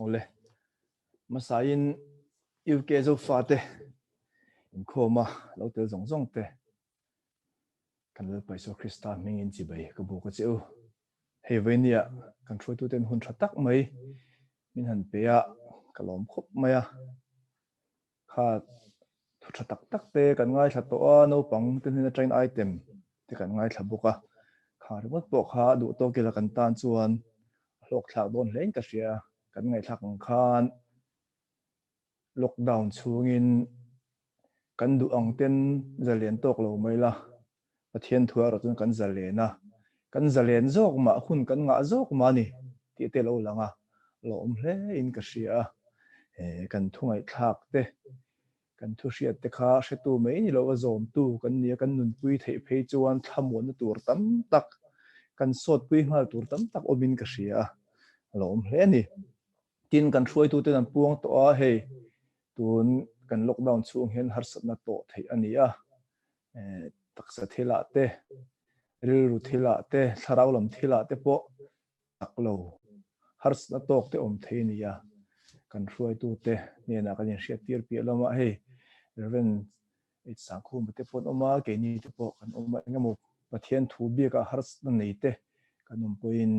Awle. Hmasain UK Zofate inkhawma lo tel zawng zawng te kan Lalpa Isua Krista hmingin chibai ka buk a che u. Hei vawinia kan hruaituten hun tha tak mai min han pe a, ka lawm khawp mai a. Kha thu tha tak tak te kan ngaithla tawh a, naupang te hnen atangin item te kan ngaithla bawk a, kha ringawt pawh kha duh tawk ila kan tan chuan a hlawk thlak dawn hle in ka hria, kan ngaihthlak ang khan lockdown chhungin kan duh ang ten zalen tawk lo mai la, Pathian thu erawh chuan kan zalen a, kan zalen zawk mah hun kan ngah zawk mah a ni tih te lo lang a, lawm hle in ka hria a, kan thu ngaihthlak te, kan thu hriat te kha hretu mai ni lo a zawmtu kan ni a, kan nunpui theih phei chuan thlamuanna tur tam tak, kan sawtpui nghal tur tam tak awmin ka hria a, lawm hle a ni. Tin, kan hruaituten an puang tawh a, hei tun kan lockdown chhung hian harsatna tawh theih a ni a, taksa thilah te, rilru thilah te, thlarau lam thilah te pawh tak lo, harsatna tawk te awm thei a ni a. Kan hruaitute hnenah kan inhriattir piah lamah hei Rev. Sangkhuma te pawh an awm a, keini te pawh kan awm a, engemaw Pathian thu biakah harsatna nei te kan awm pawhin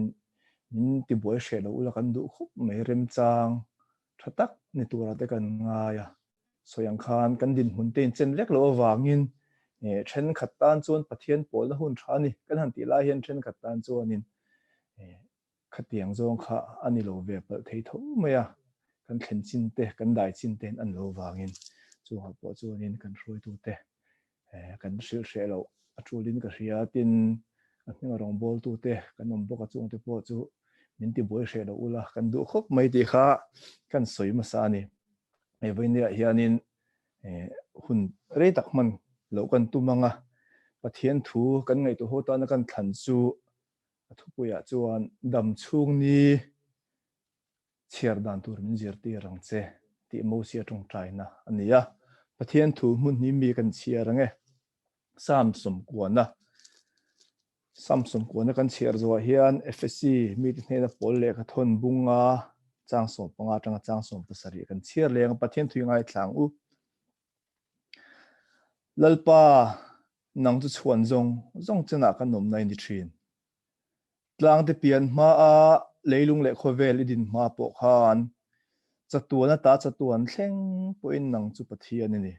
min tibuai hreh lo ula kan duh khawp mai remchang tha tak ni turah te kan ngai a. Sawi ang khan kan dinhmun te inchen lek loh avangin thenkhat tan chuan Pathian pawlna hun tha a ni kan han tih lai hian thenkhat tan chuanin khatiang zawng kha a ni lo ve palh thei tho mai a, kan thlen chin te, kan dai chin te an lo vangin chungah pawh chuanin kan hruaitute kan hrilh hreh loh a tulin ka hria tin a hminga rawngbawltute kan awm bawk a chungte pawh chu min tibuai hreh loh ula kan duh khawp mai tih kha kan sawi hmasa a ni. Hei vawinia hianin hun rei tak hman loh kan tum ang a, Pathian thu kan ngaihtuah ho tana kan thlan chu a thupuiah chuan dam chhung ni chhiar dan tur min zirtir ang che tih Mosia tawngtaina a ni a. Pathian thu hmun hi mi kan chhiar ang e. Psalm sawmkuana Psalm sawmkuana kan chhiar zuah hian Efesi mite hnena pawl lehkha thawn bunga chang 15 atanga chang 17 kan chhiar leng a, Pathian thui ngaithla ang u. Lalpa, nang chu chhuan zawng zawng chenah kan awmna i ni thin. Tlangte pian hmaa leilung leh khawvel i din hma pawh khan chatuan ata chatuan thleng pawhin nang chu Pathian i ni.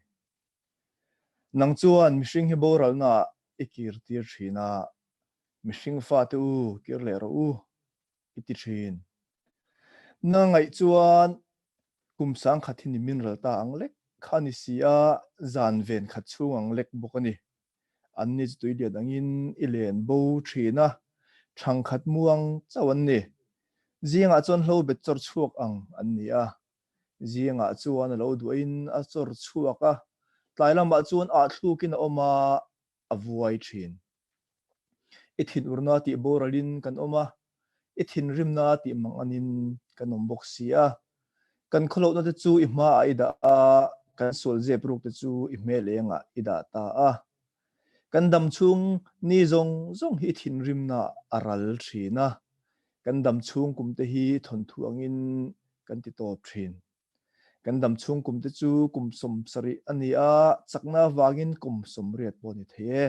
Nang chuan mihring hi boralnaah i kir tir thin a, mihring fate u kir leh rawh u i ti thin. Na ngaih chuan kum sangkhat hi nimin ral ta ang lek kha a ni si a, zan ven khat chhung ang lek bawk a ni. Anni chu tuilian angin i len bo thin a, thangkhat muang chauh an ni. Zingah chuan hlo bet chawr chhuak ang an ni a, Zingah chuan a lo duahin a chawr chhuak a, tlai lamah chuan ah thlukin a awm a, a vuai thin. I thinurna tih boralin kan awm a, i thinrimna tih manganin kan awm bawk si a. Kan khawlohna te chu i hmaah i dah a, kan sual zep ruk te chu i hmel engah i dah ta a. Kan dam chhung ni zawng zawng hi i thinrimna a ral thin a, kan dam chhung kum te hi thawnthu angin kan ti tawp thin. Kan dam chhung kum te chu kum 70 a ni a, chakna avangin kum 80 pawh a ni thei e.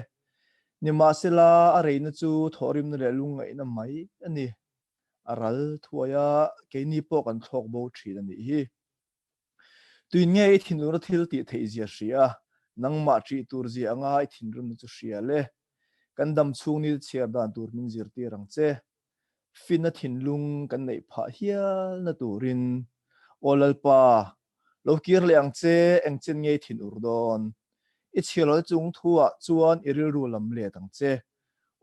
Nimahsela, a reina chu thawhrimna leh lungngaihna mai a ni. A ral thuai a, keini pawh kan thlawk bo thin a nih hi. Tuin nge i thinlung thil tih theih zia hria, nangmah ṭih tur zia anga i thinrimna chu hria le. Kan dam chhung ni chhiar dan tur min zirtir ang che. Finna thinlung kan neih phah hialna turin. Aw Lalpa, lo kir leh ang che, engchen nge i thin ur dawn? I chhiar chung thuah chuan i rilru lam let ang che.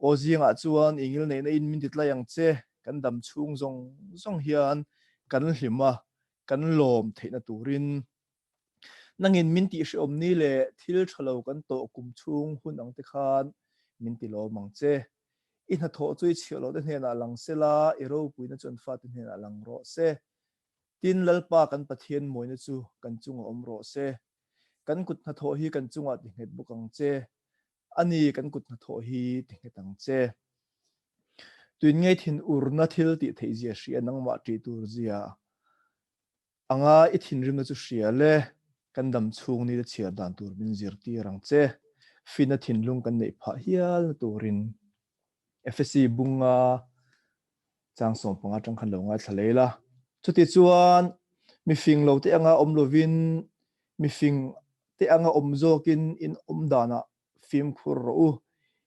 Aw zingah chuan i ngilneihna in min ti tlai ang che, kan dam chhung zawng zawng hian kan hlim a, kan lawm theihna turin nangin min tih hrehawm ni leh thil tha lo kan tawh kum chhung hun ang te khan min ti lawm ang che. I hnathawh chu i chhiah loh te hnenah lang se la, i ropuina chu an fate hnenah lang rawh se. Tin, Lalpa kan Pathian mawina chu kan chungah awm rawh se. Kan kut hnathawh hi kan chungah ti nghet bawk ang che. A ni, kan kut hnathawh hi ti nghet ang che. Tuin ngei thin urna thil tih theih zia hria nangmah ṭih tur zia. Anga i thinrimna chu hria le, kan dam chhung ni te chhiar dan tur min zirtir ang che. Finna thinlung kan neih phah hial na turin Efesi bunga chang 15 atang khan lo ngaithla lei la. Chuti chuan mifing lo te anga awm lovin mifing te anga awm zawkin in awm danah fimkhur rawh u.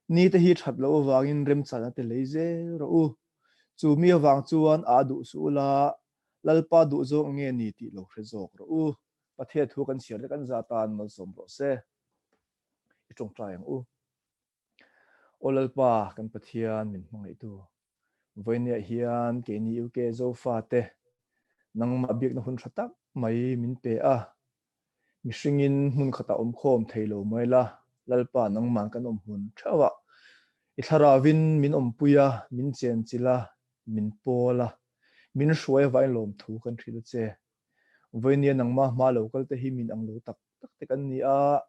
Ni te hi that loh avangin remchana te lei zel rawh u. Chu mi avang chuan a duh suh ula, Lalpa duh zawk nge ni tih lo hre zawk rawh u. Pathian thu kan chhiar te kan za tan malsawm rawh se. I tawngtai ang u. Aw Lalpa kan Pathian min hmangaihtu. Vawinia hian keini UK Zofa te nangmah biakna hun tha tak mai min pe a. Mihringin hmun khatah awm khawm thei lo mai la, Lalpa nangman kan awm hmun theuhah i thlaravin min awmpui a, min chenchilh a, min pawl a, min hruai avain lawmthu kan hrilh a che. Vawinia nangmah hma lo kal te hi min ang lo tak tak te kan ni a,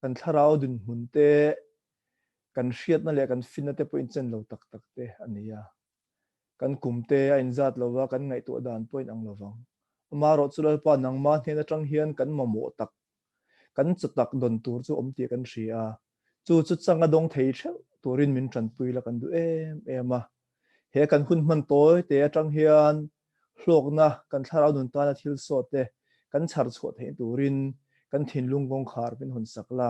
kan thlarau dinhmun te, kan hriatna leh kan finna te pawh inchen lo tak tak te a ni a. Kan kum te a inzat lo va, kan ngaihtuah dan pawh inang lo vang. Amaherawh chu Lalpa nangmah hnen atang hian kan mamawh tak, kan chaw tak dawn tur chu awm tih kan hria a. Chu chu chang a dawng thei theuh turin min tanpui la kan duh em em a. He kan hun hman tawi te atang hian hlawkna kan thlarau nun tana thil sawt te kan chhar chhuah theih turin kan thinlung kawngkhar min hawn sak la.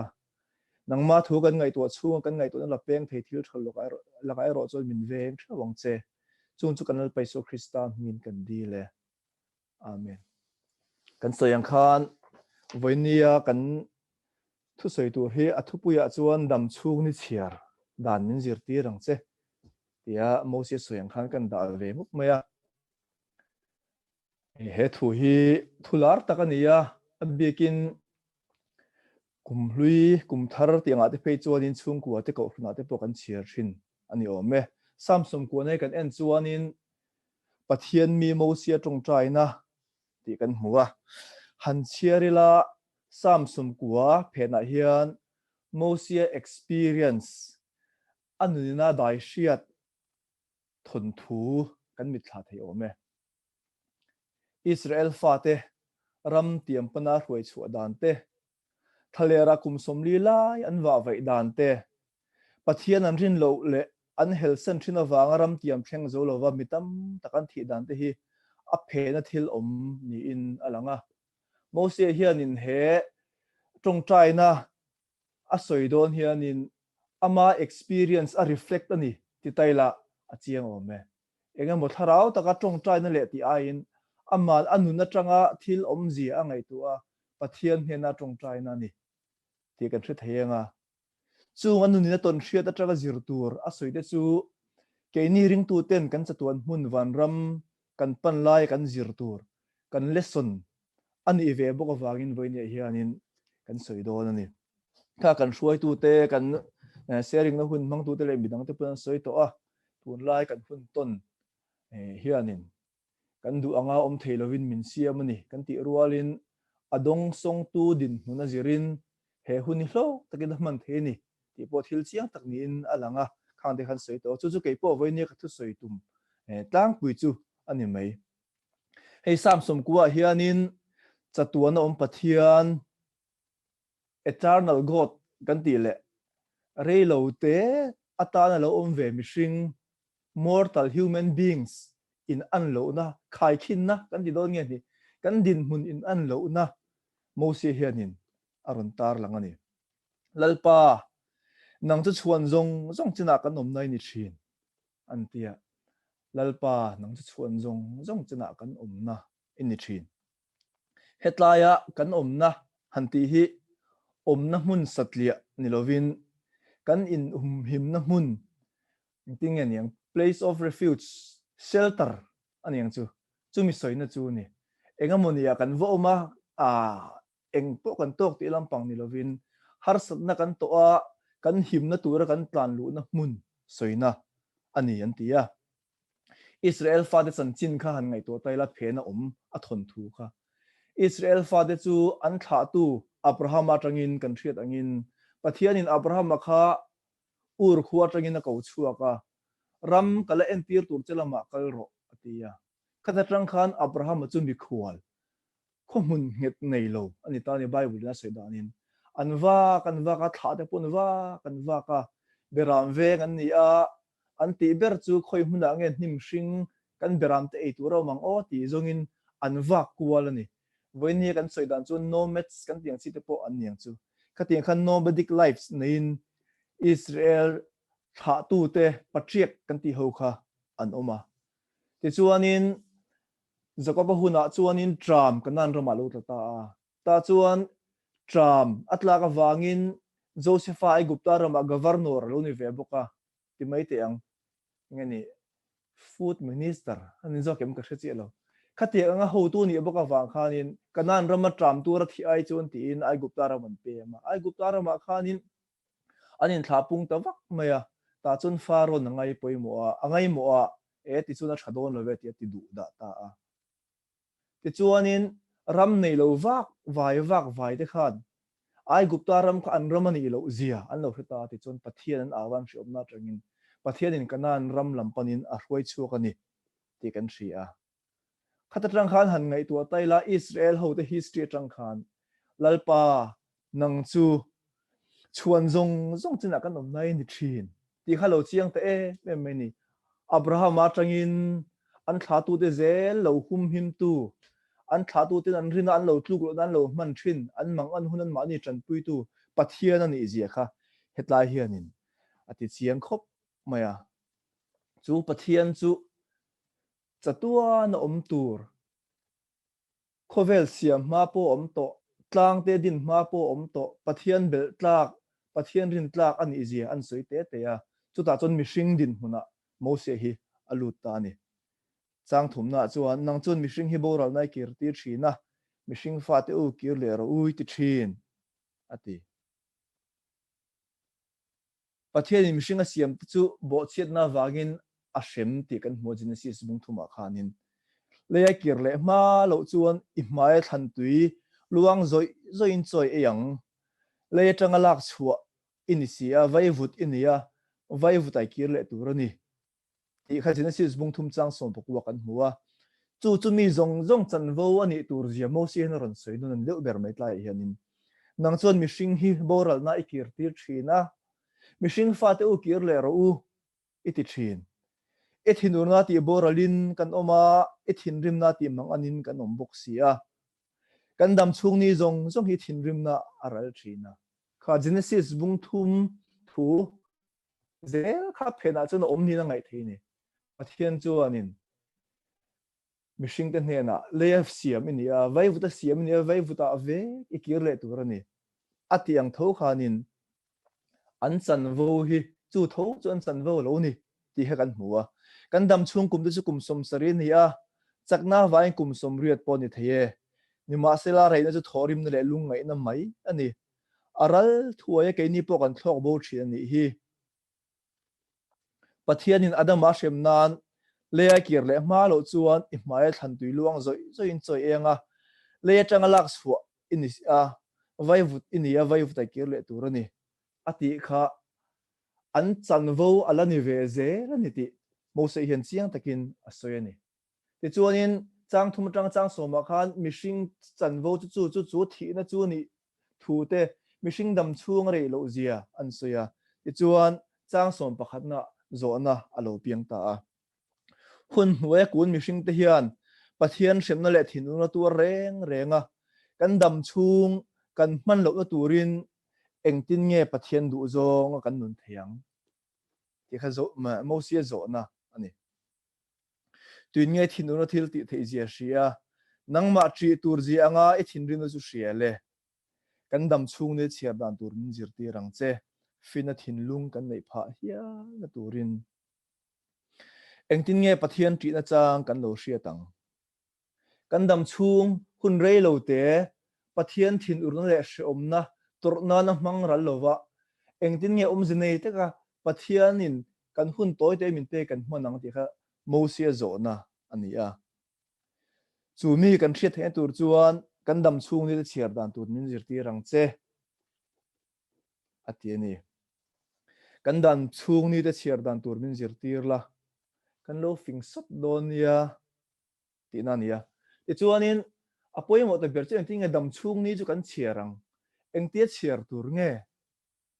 Nangmah thu kan ngaihtuah chhunga kan ngaihtuahna la peng thei thil tha lakah erawh chuan min veng theuh ang che. Chung chu kan Lalpa Isua Krista hmingin kan dil e. Amen. Kan sawi ang khan vawinia kan thusawi tur hi a thupuiah chuan dam chhung ni chhiar dan min zirtir ang che tia Mosia sawi ang khan kan dah ve mup mai a. He thu hi thu lar tak a ni a, a bikin kum hlui, kum thar tih angah te phei chuanin chhungkua te kohhranah te pawh kan chhiar thin a ni awm e. Samson kuan hi kan en chuanin Pathian mi Mosia tawngtaina tih kan hmu a. Han chhiar ila Samson kua phenah hian Mosia experience a nunina dai hriat thawnthu kan mitthla thei awm e. Israel fate ram tiam pana hruai chhuah dan te, thlalera kum 40 lai an vah vaih dan te, Pathian an rin loh leh an helsan thin avanga ram tiam thleng zo lova mi tam tak an thih dan te hi a phena thil awm niin a lang a. Mosia hianin he tawngtaina a sawi dawn hianin ama experience a reflect a ni ti taila a chiang awm e. Engemaw thlarau taka tawngtaina leh tih aiin aman a nun atanga thil awmzia a ngaihtuah a, Pathian hnena tawngtaina a ni tih kan hre thei ang a. Chung a nunin a tawn hriat atanga zir tur a sawi te chu keini ringtuten kan chatuan hmun vanram kan pan laia kan zir tur kan lesson a nih ve bawk avangin vawinia hianin kan sawi dawn a ni. Kha kan hruaitute, kan sharing-na hun hmangtute leh midangte pawhin an sawi tawh a, tunlai kan hun tawn hianin kan duh anga awm thei lovin min siam a ni kan tih rualin a dawngsawngtu dinhmun a zirin he hun hi hlawk takin a hman thei a ni tih pawh thil chiang tak niin a lang a, khangte khan sawi tawh a. Chu chu kei pawh vawinia ka thusawi tum tlangpui chu a ni mai. Hei Psalm 90 hianin chatuan a awm Pathian, Eternal God kan tih leh reilo te atana lo awm ve mihring, mortal human beings, in an lohna, khaikhinna kan ti dawn nge ni, kan dinhmun in an lohna Mosia hianin a rawn tarlang a ni. Lalpa, nang chu chhuan zawng zawng chinah kan awmna i ni thin. An ti a, Lalpa, nang chu chhuan zawng zawng chinah kan awmna i ni thin. Hetlaia kan awmna han tih hi awmna hmun satliah ni lovin kan inhumhimna hmun engtin nge niang, place of refuge, shelter a ni ang chu, chumi sawina chu a ni. Engemaw nia kan va awm a, aah eng pawh kan tawk tih lampang ni lovin harsatna kan tawh a, kan himna tura kan tlan luhna hmun sawina a ni an ti a. Israel fate chanchin kha han ngaihtuah ta ila phena awm a thawn thu kha. Israel fate chu an thlahtu Abrahama atangin kan hriat angin Pathianin Abrahama kha Ur khua atangin a ko chhuak a, ram ka la entir tur che lamah kal rawh a ti a. Khata tang khan Abrahama chu mikhual. Khaw hmun nghet nei lo a ni ta a ni Bible in a sawi danin. An vak an vak a, thlah te pawh an vak an vak a, beram veng an ni a, an tih ber chu khawi hmunah nge hnim hring kan beram te ei tur a awm ang aw tih zawngin an vak kual a ni. Vawinia kan sawi dan chuan nomads kan tih ang chi te pawh an ni ang chu. Khatiang khan nomadic lives neiin Israel thlahtute patriarch kan tih ho kha an awm a. Tichuanin Jakoba hunah chuanin tram Kanaan ramah a lo tla ta a. Tah chuan tram a tlak avangin Josefa Aigupta ramah governor a lo ni ve bawk a, ti mai teh ang. Enge ni? Food minister a ni zawk em ka hre chiah lo. Khatiang anga hotu nih bawk avang khanin Kanaan rama tram tura thih ai chuan tiin Aigupta ram an pem a. Aigupta ramah khanin an inthlah pung ta vak mai a, tah chuan Pharaoh a ngai pawimawh a, a ngaimawh a, e tichuan a tha dawn lo ve tih a ti duh dah ta a. Tichuanin ram nei lo vak vai vak vai te khan Aigupta ram kha an ram a nih loh zia an lo hre ta a, tichuan Pathian an au a, an hriawmna atangin Pathianin Kanaan ram lam panin a hruai chhuak a ni tih kan hria a. Khat atang khan han ngaihtuah ta ila Israel hote history atang khan Lalpa nang chu chhuan zawng zawng chinah kan awm nai ni thin tih kha lo chiang ta em em mai ni. Abraham atangin an thlatute zel lo humhimtu, an thlatuten an rina an lo tluk lohna an lo hman thin, an mang an hun an mahni tanpuitu Pathian a nih zia kha hetlai hianin a ti chiang khawp mai a. Chu Pathian chu Chatuan a awm tur, khawvel siam hma pawh a awm tawh, tlangte din hma pawh a awm tawh, Pathian belh tlak, Pathian rin tlak a nih zia an sawi te te a, chutah chuan mihring dinhmunah Moses hi a lut ta a ni. Chang thumnaah chuan, Nang chuan mihring hi boralna i kir tir thin a, mihring fate u kir leh rawh u i ti thin, a ti. Pathianin mihring a siamte chu bawhchhiatna avangin a hrem tih kan hmu a Genesis bung thumah khanin. Leia kir leh hma loh chuan i hmaia thlan tui luang zawih zawihin chawi ei ang. Lei atanga lak chhuah i ni si a, vaivut i ni a, vaivut ai kir leh tur a ni. Tih kha Genesis bung thum chang sawmpakua kan hmu a. Chu chu mi zawng zawng chanvo a nih tur zia Mosia hian a rawn sawi nawn an deuh ber mai tlaiah hianin. Nang chuan mihring hi boralna i kir tir thin a, mihring fate u kir leh rawh u i ti thin. I thinurna tih boralin kan awm a, i thinrimna tih manganin kan awm bawk si a. Kan dam chhung ni zawng zawng hi thinrimna a ral thin a. Kha Genesis bung thum thu Zel kha phenah chuan a awm niin a ngaih thei a ni. Pathian chuanin mihringte hnenah leia siam i ni a, vaivuta siam i ni a, vaivutah vek i kir leh tur a ni. A tih ang tho khanin an chanvo hi chu tho chu an chanvo a lo ni tih kha kan hmu a. Kan dam chhung kum te chu kum 70 a ni a, chakna avangin kum 80 pawh a ni thei e. Nimahsela reina chu thawhrimna leh lungngaihna mai a ni. A ral thuai a keini pawh kan thlawk bo thin a nih hi. Pathianin Adama hrem nan lei a kir leh hma loh chuan i hmaia thlan tui luang zawih zawihin chawi eng a, lei atanga lak chhuah i ni a, vaivut i ni a, vaivut a kir leh tur a ni a tih kha an chanvo a la ni ve zel a ni tih Mosei hian chiang takin a sawi a ni. Tichuanin, chang thum atanga chang sawmah khan mihring chanvo chu chu chu chu thihna chu nih thu te, mihring dam chhung a reih loh zia an sawi a. Tichuan, chang sawm pakhatna zawhna a lo piang ta a. Hun hnuaia kun mihring te hian Pathian hremna leh thinurna tuar reng reng a, kan dam chhung kan hman lohna turin engtin nge Pathian duhzawng a kan nun thei ang tih kha Mosia zawhna a ni. Tuin nge thinurna thil tih theih zia hria? Nangmah ṭih tur zia anga i thinrimna chu hria le. Kan dam chhung ni chhiar dan tur min zirtir ang che. Fina thinlung kan neih phah hialna turin. Engtin nge Pathian ṭihna chang kan lo hriat ang? Kan dam chhung hun rei lo te Pathian thinurna leh hreawmna tawrh nana hmang ral lova engtin nge awmze nei taka Pathianin kan hun tawi te min pek kan hman ang tih kha Mosia zawhna a ni a. Chu mi kan hriat theihna tur chuan kan dam chhung nite chhiar dan tur min zirtir ang che a ti a ni. Kan dan chhung nite chhiar dan tur min zirtir la, kan lo fing sawt dawn nia. tihna a ni a. Tichuanin, A pawimawh ta ber chu engtin nge dam chhung ni chu kan chhiar ang, engtia chhiar tur nge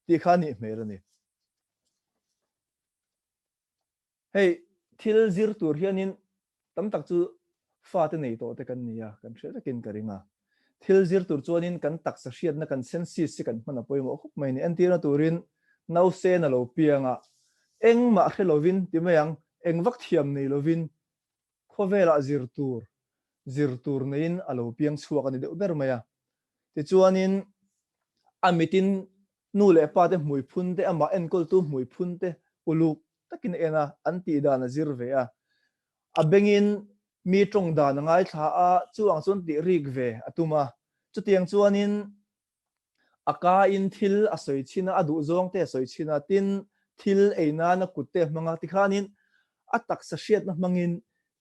tih kha a nih hmel a ni. Hei thil zir tur hianin tam tak chu fate nei tawh te kan ni a, kan hriat vekin ka ring a. Thil zir tur chuanin kan taksa hriatna kan senses hi kan hman a pawimawh khawp mai a ni. Entirna turin nausen a lo piang a, engmah hre lovin ti mai ang, eng vak thiam nei lovin khawvelah zir tur zir tur neiin a lo piang chhuak a ni deuh ber mai a. Tichuanin a mitin nu leh pa te hmui phun te, amah enkawltu hmui phun te uluk takin a en a, an tih dan a zir ve a. A bengin mi tawng dan a ngaithla a, chu ang chuan tih rik ve a tum a. Chutiang chuanin a kain thil a sawi chhin a, a duhzawng te a sawi chhin a, tin thil ei nan a kut te a hmang a, tikhanin a taksa hriatna hmangin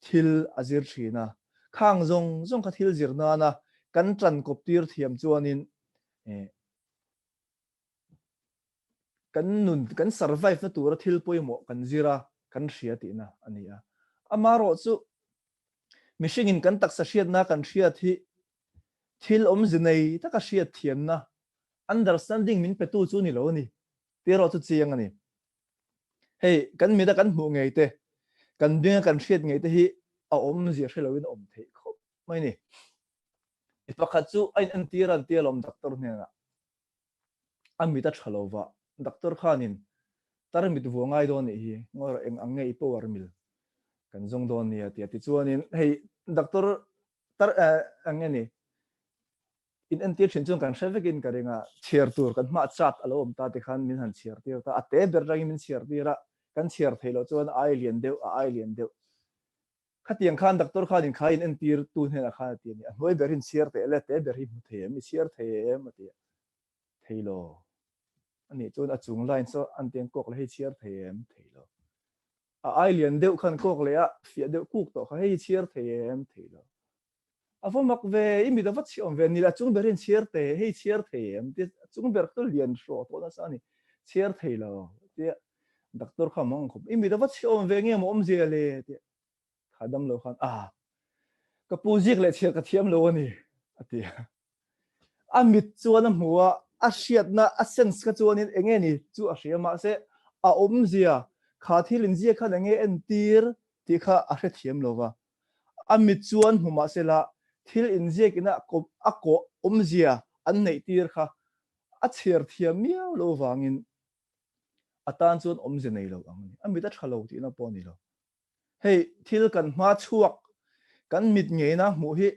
thil a zir thin a. Khang zawng zawng kha thil zir nana kan tan kawp tir thiam chuanin kan nun, kan survive na tura thil pawimawh kan zir a, kan hria tihna a ni a. Amaherawhchu mihringin kan taksa hriatna kan hriat hi thil awmze nei taka hriat thiamna, understanding min petu chu ni lo a ni tih erawh chu chiang a ni. Hei kan mita kan hmuh ngei te, kan benga kan hriat ngei te hi a awmzia hre loin a awm theih khawp mai a ni. Mi pakhat chu a inentir a an tia lawm doctor hnenah a mit a tha lo va, doctor khanin tar mit vuah ngai dawn nih hi, ngawi rawh eng ang nge i power mil kan zawng dawn nia tia tichuanin hei doctor tar eng nge ni in entir thin chuan kan hre vekin ka ring a, chhiar tur kan hma chart a lo awm ta te khan min han chhiar tir ta, a te ber atangin min chhiar tir a, kan chhiar theih loh chuan a ai lian deuh a ai lian deuh Khatiang khan doctor khan in kha in entir tu hnenah khan a ti a ni. A hnuai ber hi in chhiar teh le, te ber hi hmu thei em, i chhiar thei em a ti a. Thei lo. A nih chuan a chung line saw an tiang kawk leh hei chhiar thei em? Thei lo. A ai lian deuh khan kawk leh a fiah deuh kuk tawh kha hei i chhiar thei em? Thei lo. A va mak ve, i mit a va chhiah awm ve, ni le a chung ber hi in chhiar teh, hei chhiar thei em? Tia a chung ber kha chu lian hrawh tawh nasa a ni. Chhiar thei lo. Tia Doctor kha mang khawp, i mit a va chhe awm ve nge maw awmzia le? Tia kha dam lo khan, ah, ka pu zik leh chhiar ka thiam lo a ni, a ti a. A mit chuan a hmu a, a hriatna, a sense kha chuanin eng nge ni chu a hria, mahse a awmzia, kha thil inziak khan eng nge entir tih kha a hrethiam lo va. A mit chuan hmu mahse la, thil inziakin a a kawh awmzia an neihtir kha a chhiar thiam miau lo vangin a tan chuan awmze nei lo ang a ni. A mit a tha lo tihna pawh a ni lo. Hei thil kan hma chhuak, kan mit ngeina hmuh hi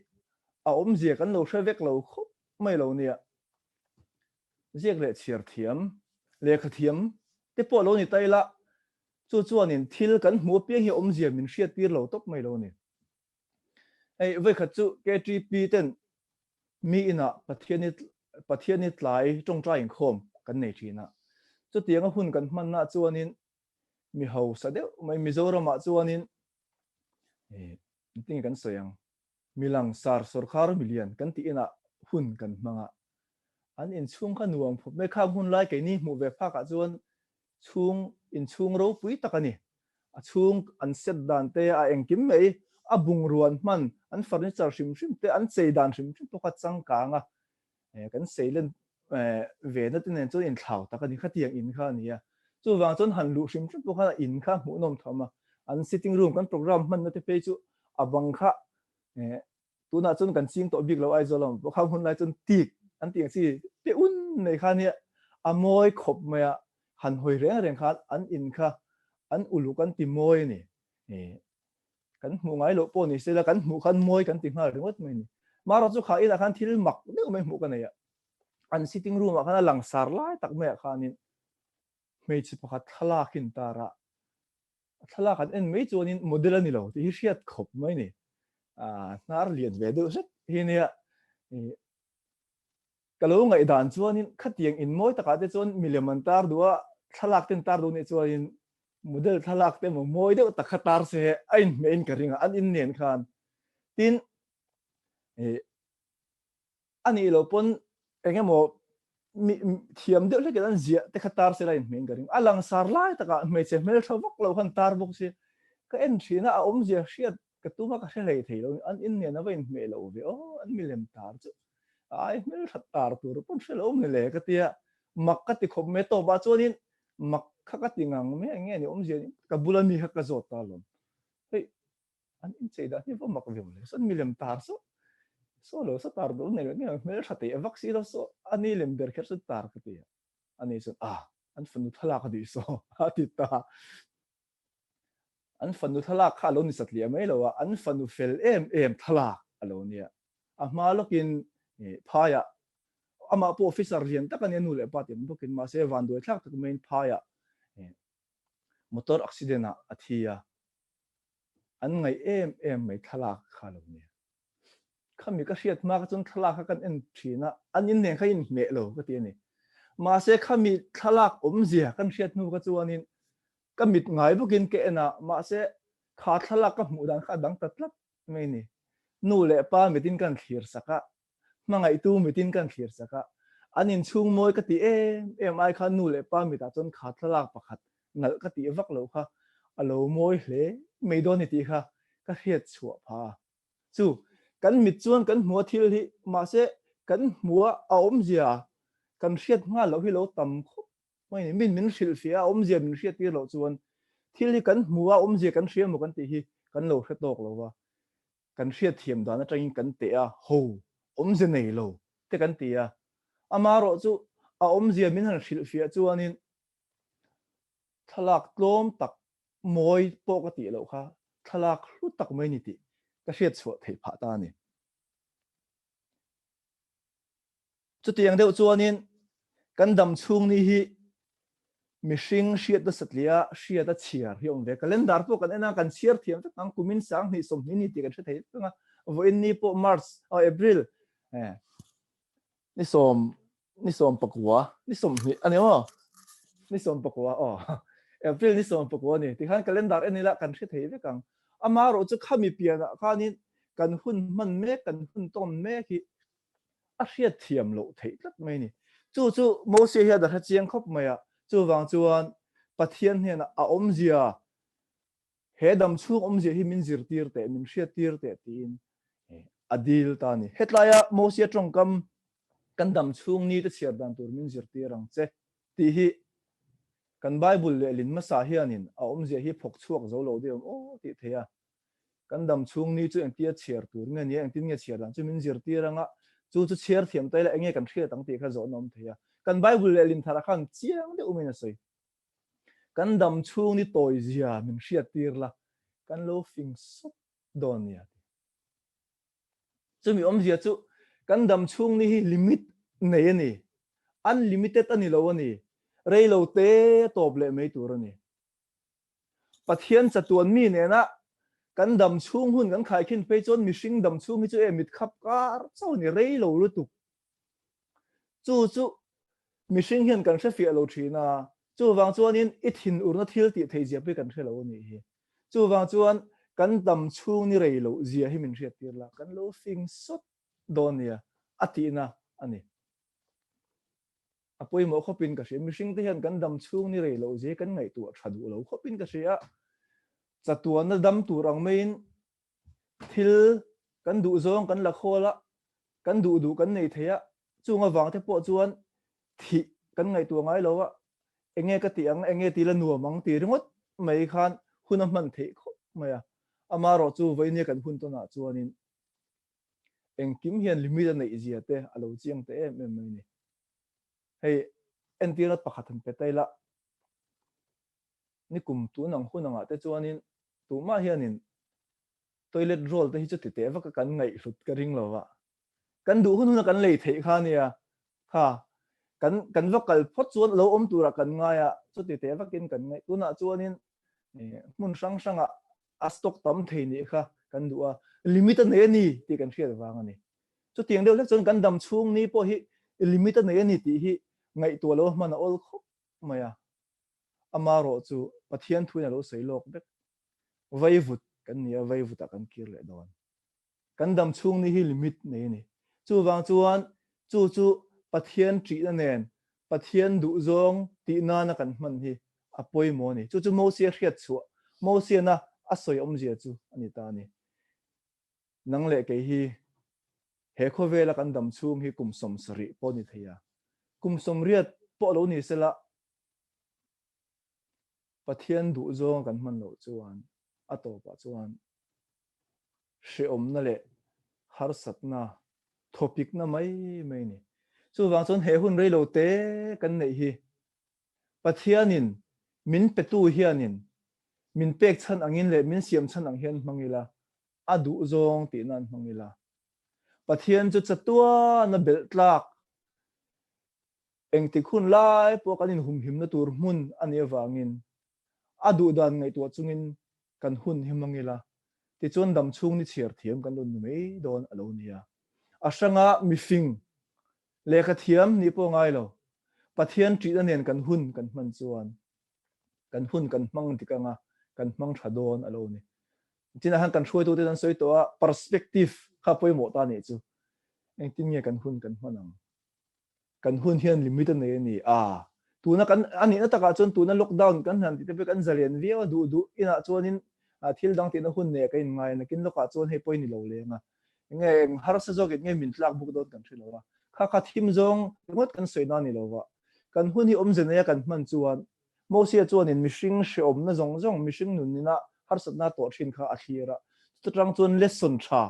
a awmzia kan lo hre vek lo khawp mai lo nia. Ziak leh chhiar thiam, lehkha thiam te pawh lo ni ta ila, chu chuanin thil kan hmuh apiang hi awmzia min hriat tir lo tawp mai lo a ni. Hei vawikhat chu KTP ten mi inah Pathiani Pathiani tlai tawngtai inkhawm kan nei thin a. Chutianga hun kan hmanna chuanin mi hausa deuh mai Mizoramah chuanin engtin nge kan sawi ang mi langsar sawrkar milian kan tih inah hun kan hmang a. An inchhung kha nuam khawp mai khang hun lai keini hmuh ve phakah chuan chhung inchhung ropui tak a ni. A chhung an set dan te, a engkim mai, a bungrua an hman, an furniture hrim hrim te, an chei dan hrim hrim pawh kha changkang a, kan seilen ve na te nen chuan inthlau tak a ni. Khatiang in kha a ni a. Chuvang chuan han luh hrim hrim pawh khan a in kha hmuhnawm tham a. An sitting room kan program hmanna te phei chu a bang kha Tunah chuan kan ching tawh bik lo Aizawl lamah pawh khang hun lai chuan tik an tih ang chi pe un nei khan hi a mawi khawp mai a, han hawi reng reng khan an in kha an uluk an ti mawi a ni. Kan hmuh ngai loh pawh ni se la kan hmuh khan mawi kan ti nghal ringawt mai a ni. Marawh chu kha inah khan thil mak deuh mai hmuh ka nei a, an sitting room ah khan a langsar lai tak maiah khanin hmeichhe pakhat thlalak hi an tar a, A thlalak an en mai chuanin model a ni lo tih hi hriat khawp mai ni. Hnar lian ve deuh hlek hi nia. Ka lo ngaihdan chuanin khatiang in mawi takah te chuan milem an tar duh a, thlalak te an tar duh nih chuanin model thlalak te emaw mawi deuh tak kha tar se a inhmeh in ka ring a, an in nen khan. Tin, A nih loh pawn eng emaw mi thiam deuh hlekin an ziah te kha tar sela inhmeh in ka ring. A langsar lai takah hmeichhe hmeltha vak lo khan tar bawk si. Ka en thin a, a awmzia hriat. Ka tuma ka hre hlei thei lo, an in nen a va inhmeh lo ve aw, an milem tar chu ai hmelthat tar tur pawn hre lo ni le ka tia, mak ka ti khawp mai tawpah chuanin mak kha ka ti ngang mai eng nge ni awmzia ni ka bula mi kha ka zawt ta alawm, hei an inchei dan hi va mak ve maw le, sawn milem tar saw saw lo saw tar duh nei lo nge hmeltha teh vak si lo saw a ni lem ber kher chu tar ka ti a, ani chuan a an fanu thlalak a duh saw a ti ta. An fanu thlalak kha a lo ni satliah mai lo a, an fanu fel em em thlalak a lo nia. A hma lawkin phaiah amah pawh officer lian tak a nia nu leh pa ti ang bawkin mahse vanduai thlak tak maiin phaiah motor accident ah a thi a, an ngaih em em mai thlalak kha a lo nia. Khami ka hriat hma kha chuan thlalak kha kan en thin a, an in nen kha inhmeh lo ka ti a ni. Mahse khami thlalak awmzia kan hriat hnu kha chuanin ka mit ngai bawkin ka en a, mahse kha thlalak ka hmuh dan kha a dang ta tlat mai a ni. Nu leh pa mitin kan thlir sak a, hmangaihtu mitin kan thlir sak a, an inchhung mawi ka ti em em ai khan nu leh pa mitah chuan kha thlalak pakhat nalh ka tih vak loh kha a lo mawi hle mai dawn ni tih kha ka hriat chhuah phah a. Chu kan mit chuan kan hmu a thil hi mahse kan hmu a a awmzia kan hriat nghal loh hi lo tam khawp mai a ni. Min min hrilhfiah a awmzia min hriat tir loh chuan thil hi kan hmu a awmzia kan hria emaw kan tih hi kan lo hre tawk lo va, kan hriatthiam dan atangin kan teh a, ho awmzia nei lo te kan ti a. Amaherawhchu a awmzia min han hrilhfiah chuanin thlalak tlawm tak mawi pawh ka tih loh kha thlalak hlu tak mai ni tih ka hriat chhuah theih phah ta a ni. Chutiang deuh chuanin kan dam chhung ni hi mihring hriat nasa tlia hriat a chhiar hi a awm ve. Calendar pawh kan en a, kan chhiar thiam vek ang, kumin 20 20 ni tih kan hre thei vek ang a, vawiin ni pawh March, oh April, ni sawm ni 19 ni 20 a ni maw ni 19 aw April ni 19 a ni tikhan calendar en ila kan hre thei vek ang amaherawh chu khami pianah khanin kan hun hman mek kan hun tawn mek hi a hriat thiam loh theih tlat mai a ni chu chu Mosia hian a hre chiang khawp mai a chuvang chuan Pathian hnenah a awmzia He dam chhung awmzia hi min zirtir teh, min hriattir teh tiin a dil ta a ni. Hetlaia Mosia tawngkam kan dam chhung ni te chhiar dan tur min zirtir ang che tih hi kan Bible lehlin hmasa hianin a awmzia hi phawk chhuak zo lo deuh aw tih theih a. Kan dam chhung ni chu engtia chhiar tur nge nia, engtin nge chhiar dan chu min zirtir anga chu chu chhiar thiam ta ila enge kan hriat ang tih kha zawhna awm thei a. Kan Bible lehlin tharah khan chiang deuh umin a sawi. Kan dam chhung ni tawi zia min hriat tir la, kan lo fing sawt dawn nia ti. Chumi awmzia chu kan dam chhung ni hi limit nei a ni, unlimited a ni lo a ni, rei lo te tawp leh mai tur a ni. Pathian chatuan mi nena kan dam chhung hun kan khaikhin phei chuan mihring dam chhung hi chu e mit khap kar chauh a ni, rei lo lutuk. Chu chu mihring hian kan hre fiah lo thin a, chuvang chuanin i thinurna thil tih theih zia pawh hi kan hre lo a nih hi. Chuvang chuan kan dam chhung ni rei loh zia hi min hriat tir la, kan lo fing sawt dawn nia a tihna a ni. A pawimawh khawpin ka hria, mihring te hian kan dam chhung ni rei loh zia hi kan ngaihtuah tha duh lo khawpin ka hria. Chatuanna dam tur ang maiin Thil kan duh zawng kan la khawl a, kan duh duh kan nei thei a, chung avang te pawh chuan thih kan ngaihtuah ngai lo a, enge ka tih ang, enge tih la nuam ang tih ringawt mai khan hun a hman theih khawp mai a. Amaherawh chu vawinia kan hun tawnah chuanin engkim hian limit a neih zia te a lo chiang ta em em mai a ni. Hei entirna pakhat han pe ta ila, nikum tun ang hun angah te chuanin Tumah hianin toilet roll te hi chu ti teh vak a kan ngaihhlut ka ring lo va. Kan duh hun hun a kan lei theih kha nia. Kha kan kan va kal phawt chuan lo awm turah kan ngai a, chuti teh vakin kan ngaih. Tunah chuanin hmun hrang hrangah a stock tam thei nih kha kan duh a, limit a nei a ni tih kan hriat vang a ni. Chutiang deuh hlek chuan kan dam chhung ni pawh hi limit a nei a ni tih hi ngaihtuah lo hman a awl khawp mai a. Amarawh chu Pathian thuin a lo sawi lawk vek. Vaivut kan ni a, vaivutah kan kir leh dawn. Kan dam chhung ni hi limit nei a ni. Chuvang chuan chu chu Pathian ṭihna nen, Pathian duhzawng tih nana kan hman hi a pawimawh a ni. Chu chu Mosia hriat chhuah, Mosiana a sawi awmzia chu a ni ta a ni. Nang leh kei hi he khawvela kan dam chhung hi kum 70 pawh ni thei a, kum 80 pawh lo ni sela Pathian duh zawng kan hman loh chuan a tawpah chuan hrehawmna leh harsatna thawpikna mai mai a ni. Chuvang chuan he hun reilo te kan neih hi Pathianin min petu hianin min pek chhan angin leh min siam chhan ang hian hmang ila, a duh zawng tih nan hmang ila. Pathian chu chatuana belh tlak engtik hun lai pawh kan inhumhimna tur hmun a nih avangin a duh dan ngaihtuah chungin kan hun hi hmang ila, tichuan dam chhung ni chhiar thiam kan rawn ni mai dawn a lo nia. A hranga mifing Lehkha thiam nih pawh ngai lo. Pathian ṭihna nen kan hun kan hman chuan kan hun kan hmang dik anga kan hmang ṭha dawn a lo ni. Tinah khan kan hruaitute an sawi tawh a, perspective kha pawimawh ta nih chu. Engtin nge kan hun kan hman ang? Kan hun hian limit a nei a ni. A, tuna kan a nihna takah chuan tuna lockdown kan han tih te pawh kan zalen viau a, duh duh inah chuanin thil dang tihna hun nei ah kan inngai a, nakin lawkah chuan hei pawh i ni lo leng a. Nge eng harsa zawkin nge min tlak buk dawn kan hre lo a, kha kha thim zawng ringawt kan sawi na ni lo va, kan hun hi awmze neia kan hman chuan Mosia chuanin mihring hreawmna zawng zawng, mihring nunina harsatna tawh thin kha a thlir a, chuta tang chuan lesson tha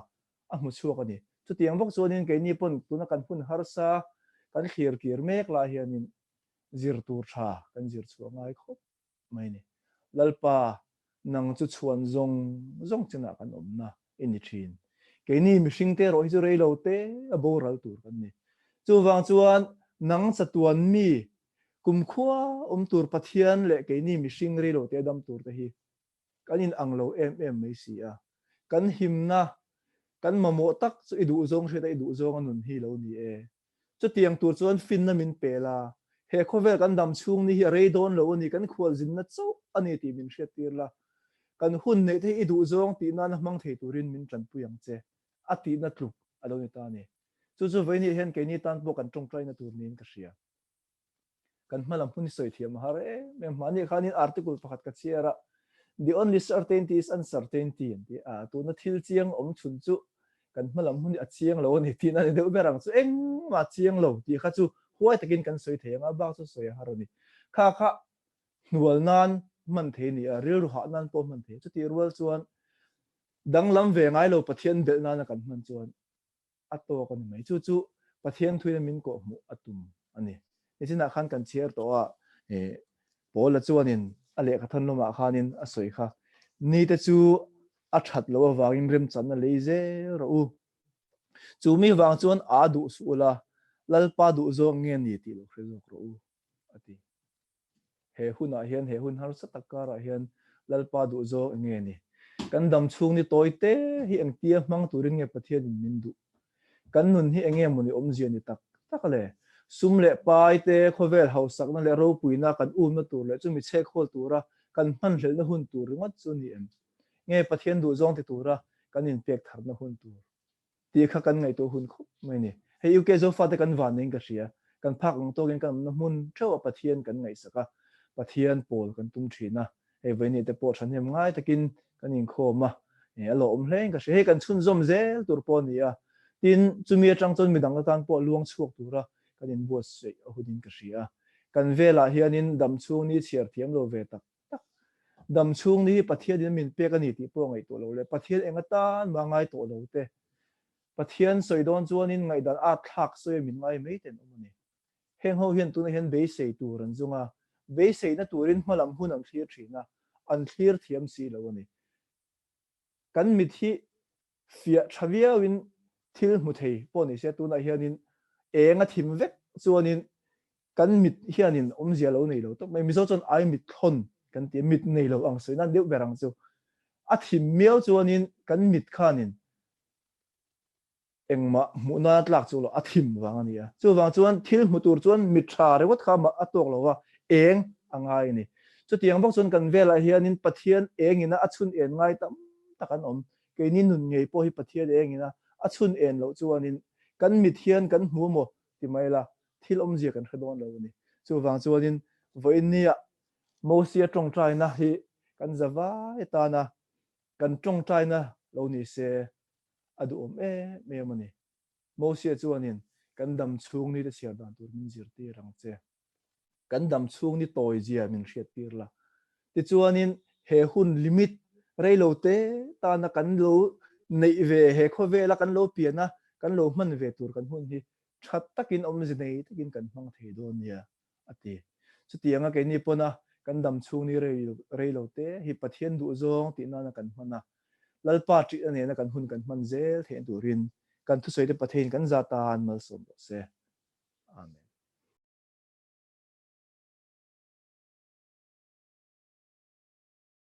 a hmu chhuak a ni. Chutiang bawk chuanin keini pawn tuna kan hun harsa kan thlir kir mek lai hianin zir tur tha kan zir chhuah ngai khawp. mai ni. Lalpa, nang chu chhuan zawng zawng chinah kan awmna i ni thin. Keini mihringte erawh hi chu rei lo te a boral tur kan ni. Chuvang chuan nang chatuan mi, kumkhua awm tur Pathian leh keini mihring rei lo te a dam tur te hi kan in ang lo em em mai si a. Kan himna, kan mamawh tak chu i duhzawng hriat a i duhzawng a nun hi lo ni e. Chutiang tur chuan finna min pe la, he khawvel kan dam chhung ni hi a rei dawn lo a ni, kan khualzinna chauh a ni tih min hriattir la, kan hun neih te hi i duh zawng tih nana hmang thei turin min tanpui ang che, a tihna tluk a lo ni ta a ni. Chu chu vawiin hian keini tan pawh kan tawngtaina tur niin ka hria. Kan hma lam hun hi sawi thiam a har em em. Mahni khanin article pakhat ka chhiar a, The only certainty is uncertainty an ti a, tuna thil chiang awm chhun chu kan hma lam hun hi a chiang lo a ni tihna a ni deuh ber ang chu. Engmah chiang lo tih kha chu huai takin kan sawi thei ang a, bak chu sawi a har a ni. Kha kha hnual nan hman thei a ni a, rilru hah nan pawh hman thei a. Chutih rual chuan danglam ve ngai lo Pathian belh nana kan hman chuan a tawk a ni mai. Chu chu Pathian thuina min kawhhmuh a tum a ni. Nichinah khan kan chhiar tawh a, Paula chuanin a lehkha thawn lamah khanin a sawi kha, Nite chu a that loh avangin remchanna lei zel rawh u. Chu mi vang chuan a duh suh ula, Lalpa duh zawk nge ni tih lo hre zawk rawh u, a ti. He hunah hian, he hun harsa tak karah hian Lalpa duh zawk eng nge ni? Kan dam chhung ni tawi te hi engtia hmang turin nge Pathianin min duh? Kan nun hi eng nge maw ni awmzia ni tak tak le? Sum leh pai te, khawvel hausakna leh ropuina kan umna tur leh chumi chhekhawl tura kan hmanhlelhna hun tur ringawt chu ni em? Nge Pathian duh zawng ti tura kan inpek tharna hun tur? Tih kha kan ngaihtuah hun khawp mai a ni. Hei UK Zofate kan van niin ka hria. Kan phak ang tawkin kan awmna hmun theuh a Pathian kan ngaihsak a, Pathian pawl kan tum thin a. Hei vawiin te pawh thahnem ngai takin kan inkhawm a, a lawmawm hlein ka hria. Hei kan chhunzawm zel tur pawh a ni a. Tin, chumi atang chuan midang atan pawh luang chhuak tura kan inbuatsaih a hunin ka hria. Kan velah hianin damchhung ni chhiar thiam lo ve tak tak. Dam chhung ni hi Pathian in min pek a ni tih pawh ngaihtuah lo le. Pathian eng atan mah ngai tawh lo te. Pathian sawi dawn chuanin ngaihdan at thlak sawi a min ngai mai ten awm a ni. Heng ho hian tunah hian beisei tur an zung a, beiseina turin hmalam hun an thlir thin a, an thlir thiam si lo a ni. Kan mit hi fiah tha viauin thil hmu thei pawh ni se tunah hianin eng a thim vek chuanin kan mit hianin awmzia lo nei lo tawp mai. Mizo chuan ai mit thlawn kan ti a, mit nei lo ang sawi nan deuh ber ang chu. A thim miau chuanin kan mit khanin Engmah hmuh nana tlak chu lo a thim vang a ni a. Chuvang chuan thil hmu tur chuan mit tha ringawt kha a tawk lo va, eng a ngai a ni. Chutiang bawk chuan kan velah hianin Pathian engina a chhun en ngai tam tak an awm. Keini nun ngei pawh hi Pathian engina a chhun en loh chuanin kan mit hian kan hmu maw ti mai la, thil awmzia kan hre dawn lo a ni. Chuvang chuanin vawiinnia Mosia tawngtaina hi kan za vai tana kan tawngtaina lo ni se. a duhawm em em a ni. Mosia chuanin kan dam chhung nite chhiar dan tur min zirtir ang che. Kan dam chhung ni tawi zia min hriattir la. Tichuanin he hun limit reilo te tana kan lo neih ve he khawvela kan lo pian a, kan lo hman ve tur kan hun hi tha takin awmze nei takin kan hmang thei dawn nia a ti. Chutianga keini pawna kan dam chhung ni reilo te hi Pathian duhzawng tih nana kan hman a, Lalpa ṭihna nena kan hun kan hman zel theihna turin kan thusawite Pathianin kan za tan malsawm rawh se. Amen.